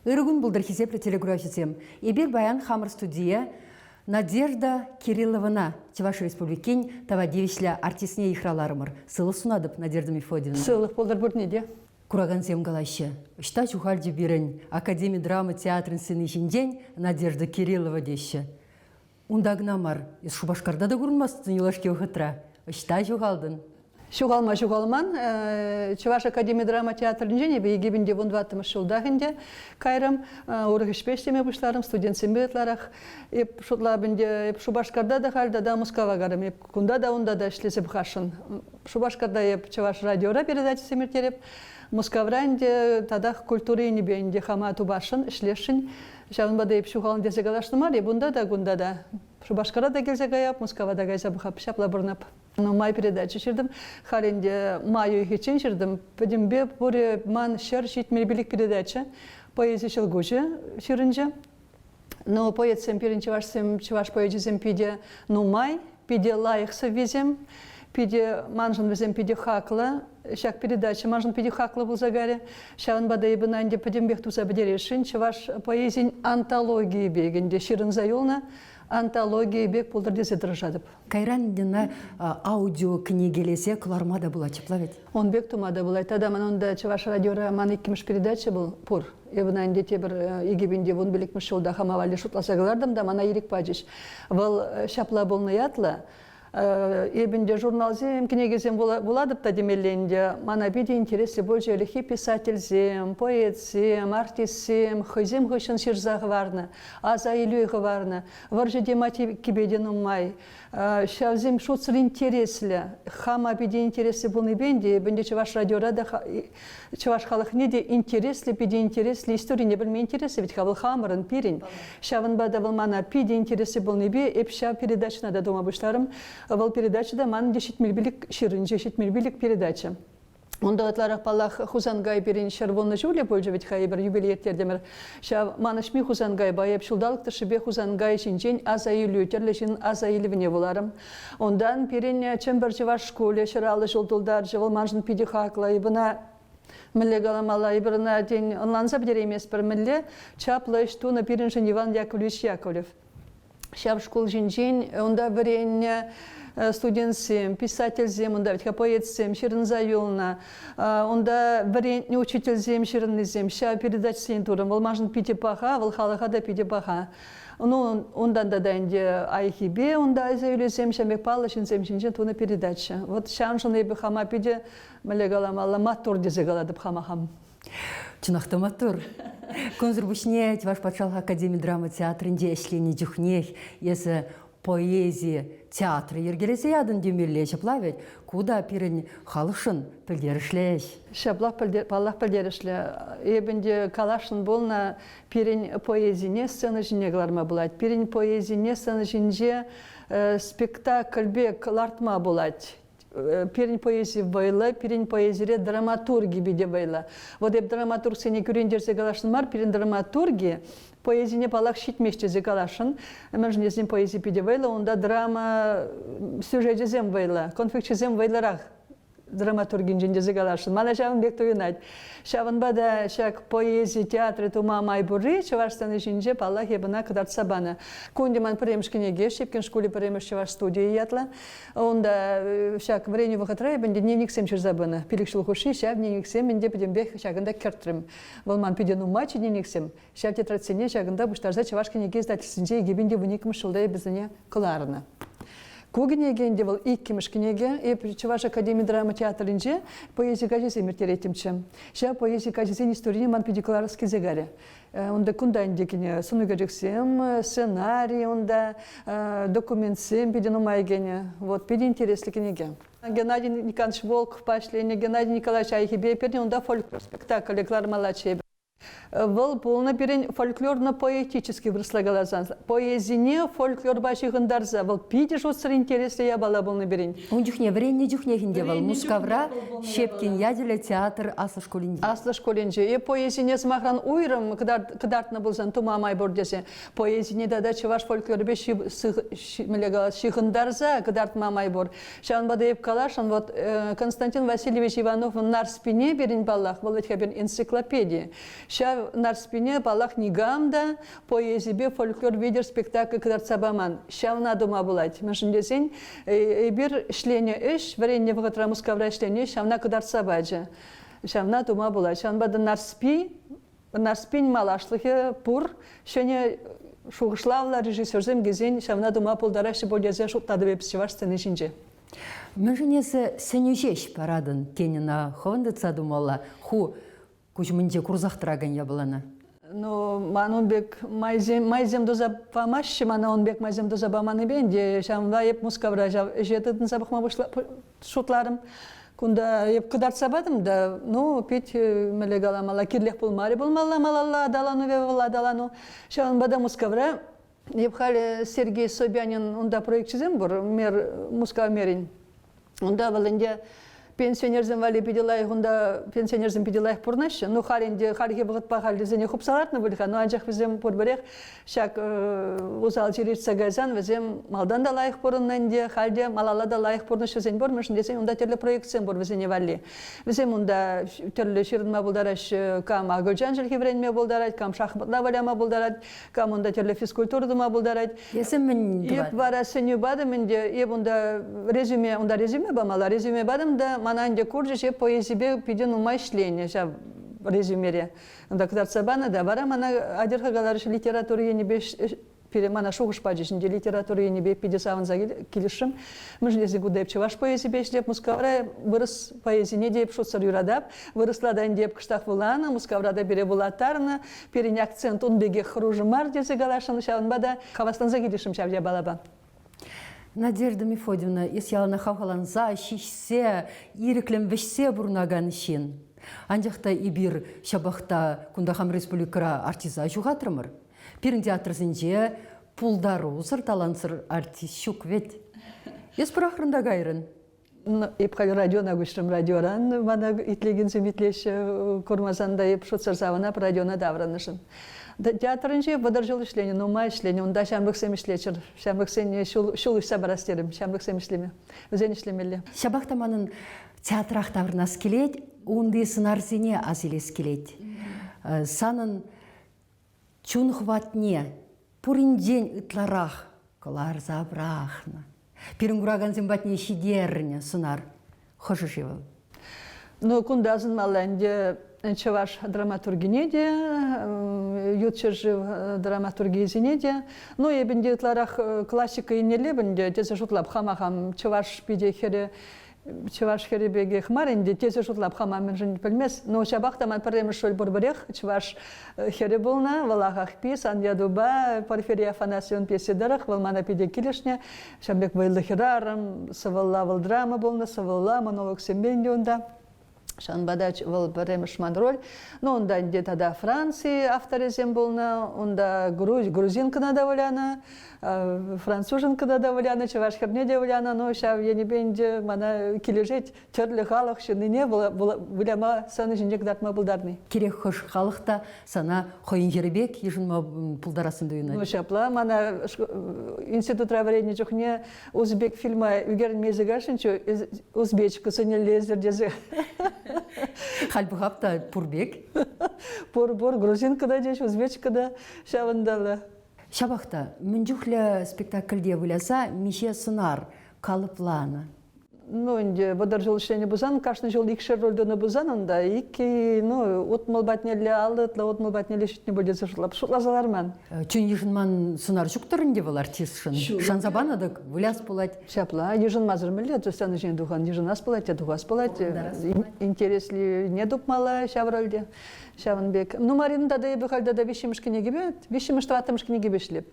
Ырӑ кун пултӑр, хисеплӗ телекуравҫӑсем. Эпир паян хамӑр студие Надежда Кирилловӑна, Чӑваш Республикин тава тивӗҫлӗ артистне йыхравларӑмӑр. Сывлӑх сунатӑп, Надежда Мефодьевна. Сывлӑх пултӑр пурне те. Куракансем калаҫҫӗ. Ӑҫта ҫухалчӗ пирӗн Академи драма театрӗн сцени ҫинчен Надежда Кириллова теҫҫӗ. Унта кӑна мар, эс Шупашкарта та курӑнмастӑн юлашки вӑхӑтра. Ӑҫта ҫухалтӑн? Ҫухалма ҫухалман. Чӑваш академи драма театрӗнчен эпӗ 2014 ҫултах ӗнтӗ кайрӑм. Урӑх ӗҫпе ӗҫлеме пуҫларӑм, студентсемпе ытларах. Эп шутлап ӗнтӗ, эп Шупашкарта та халь тата Мускава карӑм. Эп кунта та, унта та ӗҫлесе пӑхасшӑн. Шупашкарта эп Чӑваш радиора передачӑсем ирттереп. Мускавра ӗнтӗ татах культура енӗпе ӗнтӗ хама тупасшӑн, ӗҫлесшӗн. Ҫавӑнпа та эп ҫухалнӑ тесе калаҫнӑ мар, эп унта та, кунта та. Шупашкара та килсе каяп, Мускава та кайса пӑхап, ҫапла пурӑнап. Нумай передача ҫыртӑм. Халь ӗнтӗ май уйӑхӗччен ҫыртӑм. Пӗтӗмпе пурӗ ман 175 передача. Поэзи ҫӑлкуҫӗ ҫырӑнчӗ. Но поэтсем пирӗн чӑвашсем, чӑваш поэчӗсем питӗ нумай, питӗ лайӑх сӑввисем, питӗ маншӑн вӗсем питӗ хаклӑ. Ҫак передача маншӑн питӗ хаклӑ пулса кайрӗ. Ҫавӑнпа та эпӗ ӑна ӗнтӗ пӗтӗмпех туса пӗтересшӗн. Чӑваш поэзин антологийӗ пек ӗнтӗ ҫырӑнса юлнӑ антологийӗ пек пултӑр тесе тӑрӑшатӑп. Кайран ӗнтӗ аудио кӗнекелесе кӑларма та пулать ҫапла вӗт? Ун пек тума та пулать. Тата ман унта Чӑваш радиора ман иккӗмӗш передача был пур. Эпӗ ӑна ӗнтӗ тепӗр 2015 ҫулта хама валли шутласа кӑлартӑм та мана ирӗк пачӗҫ. Вӑл ҫапла пулнӑ ятлӑ. Эпӗ ӗнтӗ журналсем, кӗнекесем вулатӑп та темелле ӗнтӗ. Мана питӗ интереслӗ пулчӗ ӗлӗкхи писательсем, поэтсем, артистсем хӑйсем хыҫҫӑн ҫырса хӑварнӑ, аса илӳ хӑварнӑ. Вӑрҫӑ тематикипе те нумай. Ҫавсем шутсӑр интереслӗ. Хама питӗ интереслӗ пулнипе ӗнтӗ эпӗ ӗнтӗ Чӑваш радиора та чӑваш халӑхне те интереслӗ, питӗ интереслӗ историне пӗлме интереслӗ вӗт-ха вӑл хамӑрӑн, пирӗн. Ҫавӑнпа та вӑл мана питӗ интереслӗ пулнипе эп ҫав передачӑна та тума пуҫларӑм. Вӑл передача та манӑн те 75 ҫырӑнчӗ, 75 передача. Унта ытларах, паллах, Хусанкай пирӗн 110 ҫулӗ пулчӗ вӗт-ха эпир юбилей ирттертӗмӗр. Ҫав манӑҫми Хусанкайпа эп ҫулталӑк тӑршшӗпе Хусанкай ҫинчен аса илӳ, тӗрлӗ ҫын аса илӗвне вуларӑм. Унтан пирӗн Чӗмпӗр чӑваш шкулӗ 150 ҫул тултарчӗ. Вӑл маншӑн питӗ хаклӑ. Эп ӑна мӗнле каламалла, эпир ӑна, тен, ӑнланса пӗтерейместпӗр. Мӗнле чаплӑ ӗҫ тунӑ пирӗншӗн Иван Яковлевич Яковлев. Ҫав шкул ҫинчен унта вӗреннӗ студентсем, писательсем, унта вӗт-ха поэтсем ҫырӑнса юлнӑ. Унта вӗрентнӗ учительсем ҫырӑннисем. Ҫав передачӑсене турӑм. Вӑл маншӑн питӗ паха, вӑл халӑха та питӗ паха. Ну, унтан тата ӗнтӗ Айхипе унта аса илӳсем, ҫав пек паллӑ ҫынсем ҫинчен тунӑ передача. Вот ҫавӑншӑн эпӗ хама питӗ, мӗнле каламалла, маттур тесе калатӑп хама хам. Чӑнах та маттур. Кунсӑр пуҫне Чӑваш патшалӑх академи драма театрӗнче ӗҫленӗ чухнех эсӗ поэзи театрӗ йӗркелесе ятӑн темелле ҫапла вӗт. Ку та пирӗн халӑхшӑн пӗлтерӗшлӗ ӗҫ. Ҫаплах паллах пӗлтерӗшлӗ. Эпӗ ӗнтӗ каласшӑн пулнӑ, пирӗн поэзине сцена ҫине кӑларма пулать. Пирӗн поэзине сцена ҫинче спектакль пек лартма пулать. Пирӗн поэзи вӑйлӑ, пирӗн поэзире драматурги питӗ вӑйлӑ. Вот эп драматургсене кӳрентерсе каласшӑн мар, пирӗн драматурги поэзине паллах ҫитмест тесе каласшӑн. Мӗншӗн тесен поэзи питӗ вӑйлӑ, унта драма сюжечӗсем вӑйлӑ, конфликчӗсем вӑйлӑрах драматургинчен тесе каласшӑн. Мана ҫавӑн пек туйӑнать. Ҫавӑнпа та ҫак поэзи театрӗ тума май пурри чӑваш сцени ҫинче, паллах, эп ӑна кӑтартса панӑ. Ку ӗнтӗ ман пӗрремӗш кӗнеке, Щепкин шкулӗ пӗрремӗш чӑваш студийӗ ятлӑ. Унта ҫак вӗренӳ вӑхӑтра эп ӗнтӗ дневниксем ҫырса пынӑ. 5 ҫул хушши ҫав дневниксем ӗнтӗ пӗтӗмпех ҫакӑнта кӗртрӗм. Вӑл ман питӗ нумайччӗ дневниксем. Ҫав тетрадьсене ҫакӑнта пуҫтарса Чӑваш кӗнеке издательствинче 2012 ҫулта эпӗ вӗсене кӑларнӑ. Ку кӗнеке ӗнтӗ вӑл иккӗмӗш кӗнеке. Эп Чӑваш академи драма театрӗнче поэзи каҫӗсем ирттереттӗмччӗ. Ҫав поэзи каҫӗсен историне ман питӗ кӑларас килсе кайрӗ. Унта кунта ӗнтӗ кӗнӗ сӑнӳкерчӗксем, сценари унта, документсем питӗ нумай кӗнӗ. Вот питӗ интереслӗ кӗнеке. Геннадий Николаевич Волковпа ӗҫленӗ Геннадий Николаевич Айхипе пирӗн унта фольклор спектаклӗ кӑлармаллаччӗ эпӗ. Вӑл пулнӑ пирӗн фольклорно-поэтический вырӑсла каласан. Поэзине фольклорпа ҫыхӑнтарса вӑл питӗ шутсӑр интереслӗ япала пулнӑ пирӗн. Ун чухне вӗреннӗ чухнех ӗнтӗ вӑл Мускавра Щепкин ячӗллӗ театр аслӑ шкулӗнче. Аслӑ шкулӗнче. Е поэзине сӑмахран уйрӑм кӑтартнӑ пулсан тума май пур тесе. Поэзине тата чӑваш фольклорӗпе ҫыхӑнтарса кӑтартма май пур. Ҫавӑнпа та эп каласшӑн, вот Константин Васильевич Ивановӑн Нарспине пирӗн паллах, вӑл вӗт-ха пирӗн энциклопеди. Ҫав Ҫав Нарспине, паллах, никам та поэзипе фольклор витӗр спектакль кӑтартса паман. Ҫавна тума пулать. Мӗншӗн тесен эпир ӗҫленӗ ӗҫ, вӗреннӗ вӑхӑтра Мускавра ӗҫленӗ ӗҫ ҫавна кӑтартса пачӗ. Ҫавна тума пулать. Ҫавӑнпа та Нарспи, Нарспин малашлӑхӗ пур. Ҫӗнӗ шухӑшлавлӑ режиссерсем килсен ҫавна тума пултараҫҫӗ пуль тесе шутлатӑп эп чӑваш сцени ҫинче. Мӗншӗн эсӗ сӗнӳ ҫеҫ паратӑн, тен ӑна хӑвӑн тытса тумалла, ху куҫ умӗнче курсах тӑракан япалана? Ну, ман ун пек майсем, майсем туса памаҫҫӗ мана ун пек майсем туса паманнипе ӗнтӗ ҫавӑнпа эп Мускавра ҫав ӗҫе тытӑнса пӑхма шутларӑм. Кунта эп кӑтартса патӑм та, ну, пит мӗнле каламалла, кирлех пулмарӗ пулмалла малалла аталанӑвӗ вӑл аталану. Ҫавӑнпа та Мускавра эп халӗ Сергей Собянин унта проекчӗсем пур, мэр, Мускав мэрин. Унта вӑл ӗнтӗ пенсионерсем валли питӗ лайӑх, унта пенсионерсем питӗ лайӑх пурӑнаҫҫӗ. Ну, халь ӗнтӗ хальхи вӑхӑтпа халь вӗсене хупса лартнӑ пуль-ха, но анчах вӗсем пурпӗрех ҫак усал чир иртсе кайсан вӗсем малтан та лайӑх пурӑннӑ ӗнтӗ, халь те малалла та лайӑх пурнӑҫ вӗсен пур, мӗншӗн тесен унта тӗрлӗ проектсем пур вӗсене валли. Вӗсем унта тӗрлӗ ҫырӑнма пултараҫҫӗ, кам акӑлчан чӗлхи вӗренме пултарать, кам шахматла выляма пултарать, кам унта тӗрлӗ физкультура тума пултарать. Эсӗ мӗн Эп вара сӗнӳ патӑм ӗнтӗ, эп унта резюме, унта резюме памалла, резюме патӑм та мана ӗнтӗ курчӗҫ, эп поэзипе питӗ нумай ӗҫленӗ ҫав резюмере. Унта кӑтартса панӑ та, вара мана атьӑр-ха каларӗҫ, литература енӗпе пире мана шухӑш пачӗҫ ӗнтӗ литература енӗпе питӗ савӑнса килӗшрӗм. Мӗншӗн тесен кунта эп чӑваш поэзипе ӗҫлеп, Мускавра вырӑс поэзине те эп шутсӑр юратап. Вырӑсла та ӗнтӗ эп кӑштах вуланӑ, Мускавра та пире вулаттарнӑ. Пирӗн акцент ун пекех хӑрушӑ мар тесе каласшӑн, ҫавӑнпа та хавасланса килӗшрӗм ҫав япалапа. Надежда Мефодьевна, эс яланах хавхаланса, ҫиҫсе, ирӗклӗн вӗҫсе пурӑнакан ҫын. Анчах та эпир ҫапах та кунта хам республикӑра артиста ҫухатрӑмӑр. Пирӗн театрсенче пултарусӑр, талантсӑр артист ҫук вӗт. Эс пӑрахрӑн та кайрӑн. Эп халь радиона куҫрӑм. Радиоран мана итлекенсем итлеҫҫӗ. Курмасан та эп шутсӑр савӑнап радиона таврӑннӑшӑн. Театрӗнче 30 ҫул ӗҫленӗ, нумай ӗҫленӗ. Унта ҫамрӑксем ӗҫлеччӗр. Ҫамрӑксене ҫул, ҫул уҫса парас терӗм. Ҫамрӑксем ӗҫлеме. Вӗсен ӗҫлемелле. Ҫапах та манӑн театрах таврӑнас килет, унти сӑнарсене ас илес килет. Санӑн чун хӑватне пуринчен ытларах кӑларса пӑрахнӑ. Пирӗн куракансем патне ҫитернӗ сӑнар. Хӑшӗ-ши вӑл? Ну, кунта асӑнмалла ӗнтӗ чӑваш драматургине те, ют ҫӗршыв драматургийӗсене те. Ну, эп ӗнтӗ ытларах классика еннелле ӗнтӗ тесе шутлап хама хам чӑваш питӗ хӗрӗ чӑваш хӗрӗ пекех мар ӗнтӗ тесе шутлап хама мӗншӗн пӗлмес. Но ҫапах та ман пӗрремӗш роль пурпӗрех чӑваш хӗрӗ пулнӑ. Вӑл Ахахпи, Сан ятупа Порфирий Афанасьевӑн пьеси тӑрӑх вӑл мана питӗ килӗшнӗ. Ҫавӑн пек вӑйлӑ хӗрарӑм, сӑвӑлла вӑл драма пулнӑ, сӑвӑлла монологсемпе ӗнтӗ унта. Ҫавӑнпа та вӑл пӗрремӗш ман роль. Ну, унта ӗнтӗ тата Франци авторӗсем пулнӑ, унта грузинкӑна та вылянӑ, француженкӑна та вылянӑ, чӑваш хӗрне те вылянӑ. Ну, ҫав енӗпе ӗнтӗ мана килӗшет тӗрлӗ халӑх ҫыннине выляма сцена ҫинче кӑтартма пултарни. Кирек хӑш халӑх та сана хӑйӗн хӗрӗ пек йышӑнма пултарассӑн туйӑнать. Ну, ҫапла. Мана институтра вӗреннӗ чухне узбек фильма ӳкерӗнмесе кайшӑнччӗ, узбечка сӗнеллесӗр тесе. Халь пӑхап та пур пек. Пур-пур, грузинка та теҫ, узбечка та ҫавӑнталла. Ҫапах та мӗн чухлӗ спектакльте выляса миҫе сӑнар калӑпланӑ? Ну, ӗнтӗ 30 ҫул ӗҫленӗ пулсан, кашни ҫул икшер роль тунӑ пулсан унта иккӗ, ну, 60 патнелле, 50 ытла 60 патнелле ҫитнӗ пуль тесе шутлап, шутласа ларман. Чун йышӑнман сӑнар ҫук-тӑр ӗнтӗ вӑл артистшӑн. Шанса панӑ тӑк выляс пулать. Ҫапла, йышӑнмасӑр мӗнле сцена ҫине тухан, йышӑнас пулать те тухас пулать. Интереслине тупмалла ҫав рольте. Ҫавӑн пек. Ну, Марина тата эпӗ халь тата виҫҫӗмӗш кӗнекепе, виҫҫӗмӗш, тӑваттӑмӗш кӗнекепе ӗҫлеп.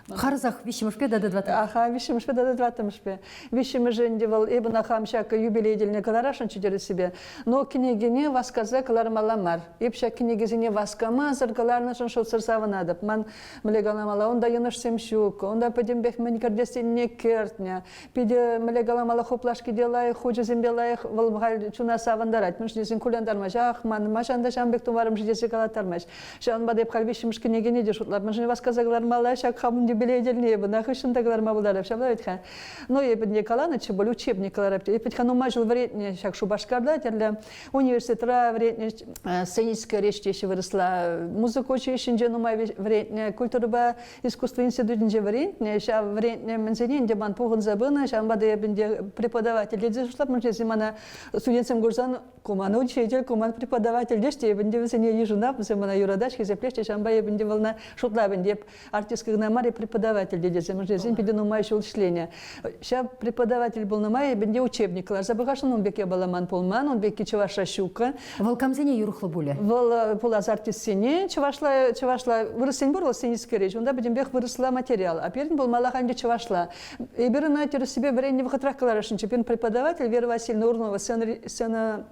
Харӑсах виҫҫӗмӗшпе тата тӑваттӑмӗшпе. Аха, виҫҫӗмӗшпе тата тӑваттӑмӗшпе. Виҫҫӗмӗшӗ ӗнтӗ вӑл эпӗ ӑна хам ҫак юбилей тӗлне кӑларасшӑнччӗ тӗрӗссипе. Но кӗнекене васкаса кӑлармалла мар. Эп ҫак кӗнекесене васкамасӑр кӑларнӑшӑн шутсӑр савӑнатӑп. Ман мӗнле каламалла, унта йӑнӑшсем ҫук, унта пӗтӗмпех мӗн кӗртессине кӗртнӗ. Питӗ мӗнле каламалла, хуплашки те лайӑх, хучӗсемпе лайӑх, вӑл халь чуна савӑнтарать. Мӗншӗн тесен кулянтармасть. Ах, ман ма ҫавӑнта ҫавӑн пек тумарӑм-ши тесе калаттармасть. Ҫавӑнпа та эп халь виҫҫӗмӗш кӗнекене те шутлап. Мӗншӗн васкаса кӑлармалла ҫак хамӑн. юбилей тӗлне эпӗ ӑна хыҫҫӑн та кӑларма пултарап. Ҫапла вӗт-ха. Ну, эпӗ не каланӑччӗ, пуль учебник кӑларап. Эпӗ вӗт-ха нумай ҫул вӗрентнӗ ҫак Шупашкарта тӗрлӗ университетра вӗрентнӗ, сценическая речь теҫҫӗ вырӑсла, музыка училищинче нумай вӗрентнӗ, культурӑпа искусство институтӗнче вӗрентнӗ. Ҫав вӗрентнӗ мӗнсене ӗнтӗ ман пухӑнса пынӑ, ҫавӑнпа та эпӗ ӗнтӗ преподаватель тесе шутлап, мӗншӗн тесен мана студентсем курсан ку ман учитель, ку ман преподаватель теҫ те, эпӗ ӗнтӗ вӗсене йышӑнап, вӗсем мана юратаҫ, хисеплеҫ те, ҫавӑнпа эпӗ ӗнтӗ вӑлна шутлап ӗнтӗ, эп артистка кӑна мар, эп преподаватель те тесе, мӗншӗн тесен питӗ нумай ҫул ӗҫленӗ. Ҫав преподаватель пулнӑ май эпӗ ӗнтӗ учебник кӑларса пӑхасшӑн, ун пек япала ман пулман, ун пекки чӑвашра ҫуккӑ. Вӑл камсене юрӑхлӑ пулӗ? Вӑл пулас артистсене чӑвашла, чӑвашла вырӑссен пур вӑл сценическая речь, унта пӗтӗмпех вырӑсла материал, а пирӗн пулмаллах ӗнтӗ чӑвашла. Эпир ӑна тӗрӗссипе вӗреннӗ вӑхӑтрах кӑларасшӑнччӗ. Пирӗн преподаватель Вера Васильевна Урнова сцена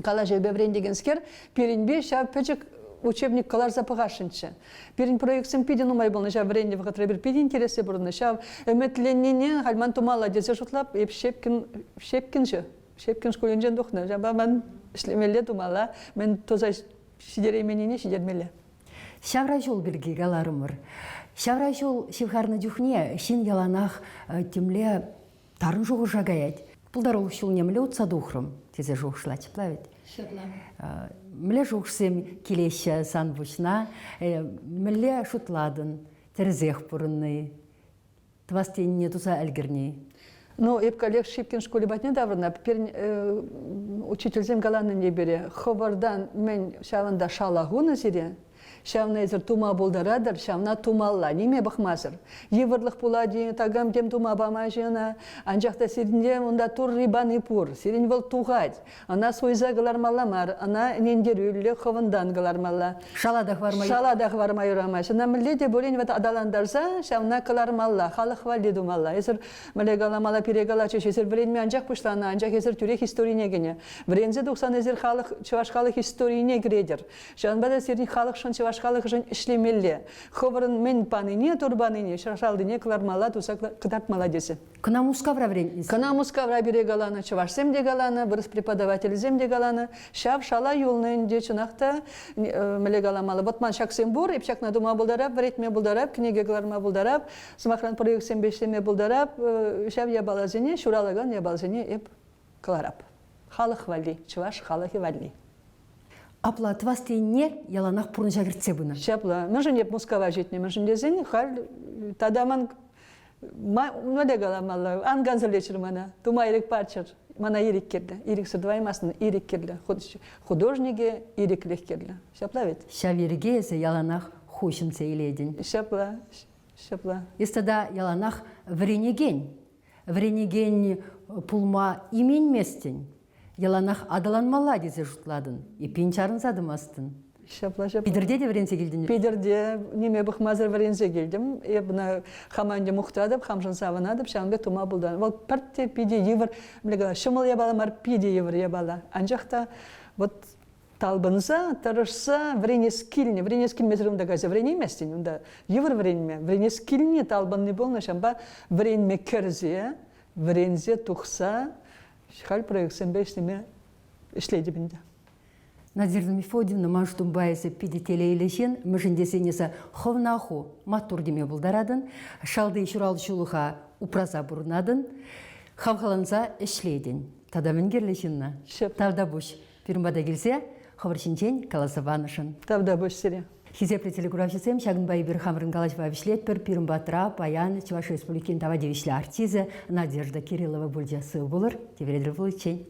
калаҫӑвӗпе вӗрентекенскер пирӗнпе ҫав пӗчӗк учебник кӑларса пӑхасшӑнччӗ. Пирӗн проектсем питӗ нумай пулнӑ ҫав вӗреннӗ вӑхӑтра. Эпир питӗ интереслӗ пурӑннӑ. Ҫав ӗмӗтленнине халь ман тумалла тесе шутлап. Эп Щепкин, Щепкинҫӗ, Щепкин шкулӗнчен тухнӑ. Ҫавӑнпа ман ӗҫлемелле тумалла, мӗн туса ҫитерейменнине ҫитермелле. Ҫавра ҫул пирки каларӑмӑр. Ҫавра ҫул ҫывхарнӑ чухне ҫын яланах темле тарӑн шухӑша каять. Пултарулӑх ҫулне мӗнле утса тухрӑм тесе шухӑшлать, ҫапла вӗт? Ҫапла. Мӗнле шухӑшсем килеҫҫӗ сан пуҫна? Мӗнле шутлатӑн? Тӗрӗсех пурӑнни, тӑвас тенине туса ӗлкӗрни? Ну, эп коллег Шипкин шкулӗ патне таврӑнап. Пирӗн учительсем каланине пире хӑвӑртан мӗн ҫавӑнта шала хунӑ сире, Ҫавна эсир тума пултаратӑр, ҫавна тумалла, ниме пӑхмасӑр. Йывӑрлӑх пулать-и, такам тем тума памасть ӑна. Анчах та сирӗнте унта турри пани пур, сирӗн вӑл тухать. Ӑна суйса кӑлармалла мар, ӑна ӗнентерӳллӗ хӑвӑнтан кӑлармалла. Шала та хӑварма Шала та хӑварма юрамасть. Ӑна мӗнле те пулин вӑт аталантарса ҫавна кӑлармалла, халӑх валли тумалла. Эсир мӗнле каламалла пире калатчӗҫ, эсир вӗренме анчах пуҫланӑ, анчах эсир тӳрех историне кӗнӗ. Вӗренсе тухсан эсир халӑх, чӑваш халӑх историне кӗретӗр. Ҫавӑнпа та сирӗн халӑхшӑн, чӑваш халӑхӗшӗн ӗҫлемелле. Хӑвӑрӑн мӗн панине, тур панине, шалтине кӑлармалла туса кӑтартмалла тесе. Кӑна Мускавра вӗрентнӗ. Кӑна Мускавра пире каланӑ, чӑвашсем те каланӑ, вырӑс преподавателӗсем те каланӑ. Ҫав шала юлнӑ ӗнтӗ, чӑнах та, мӗнле каламалла. Вот ман ҫаксем пур, эп ҫакна тума пултарап, вӗрентме пултарап, кӗнеке кӑларма пултарап, сӑмахран, проектсемпе ӗҫлеме пултарап. Ҫав япаласене, ҫуралакан япаласене эп кӑларап. Халӑх валли, чӑваш халӑхӗ валли. Апла тӑвас тенине яланах пурнӑҫа кӗртсе пынӑ. Ҫапла. Мӗншӗн эп Мускава ҫитнӗ? Мӗншӗн тесен халь тата ман мӗнле каламалла? Ан кансӗрлеччӗр мана. Тума ирӗк паччӑр. Мана ирӗк кирлӗ. Ирӗксӗр тӑваймастӑн. Ирӗк кирлӗ. Художнике ирӗклӗх кирлӗ. Ҫапла вӗт? Ҫав ирӗке эсӗ яланах ху ҫӗнсе илетӗн. Ҫапла. Ҫапла. Эс тата яланах вӗренекен. Вӗренекен пулма именместӗн. Яланах аталанмалла тесе шутлатӑн. Эппин чарӑнса тӑмастӑн. Ҫапла, ҫапла. Питӗрте те вӗренсе килтӗн? Питӗрте ниме пӑхмасӑр вӗренсе килтӗм. Эп ӑна хама ӗнтӗ мухтатӑп, хамшӑн савӑнатӑп, ҫавӑн пек тума пултарнӑ. Вӑл пӗртте питӗ йывӑр, мӗнле калас, ҫӑмӑл япала мар, питӗ йывӑр япала. Анчах та вот талпӑнса, тӑрӑшса вӗренес килнӗ. Вӗренес килмесӗр унта кайса вӗренейместӗн. Унта йывӑр вӗренме. Вӗренес килни талпӑнни пулнӑ, ҫавӑнпа вӗренме кӗрсе, вӗренсе тухса халь проектсемпе ӗҫлеме ӗҫлетӗп ӗнтӗ. Надежда Мефодьевна, ман шутӑмпа эсӗ питӗ телейлӗ ҫын, мӗншӗн тесен эсӗ хӑвна ху маттур теме пултаратӑн, шалти ҫуралҫулӑха упраса пурӑнатӑн, хавхаланса ӗҫлетӗн. Тата мӗн кирлӗ ҫынна? Тавтапуҫ. Пирӗн пата килсе хӑвӑр ҫинчен каласа панӑшӑн. Тавтапуҫ сире. Хисеплӗ телекуравҫӑсем, ҫакӑнпа эпир хамӑрӑн калаҫӑва вӗҫлетпӗр. Пирӗн патра паян Чӑваш Республикин тава тивӗҫлӗ артисчӗ Надежда Кириллова пулчӗ. Сыв пулӑр, тепре тӗл пуличчен.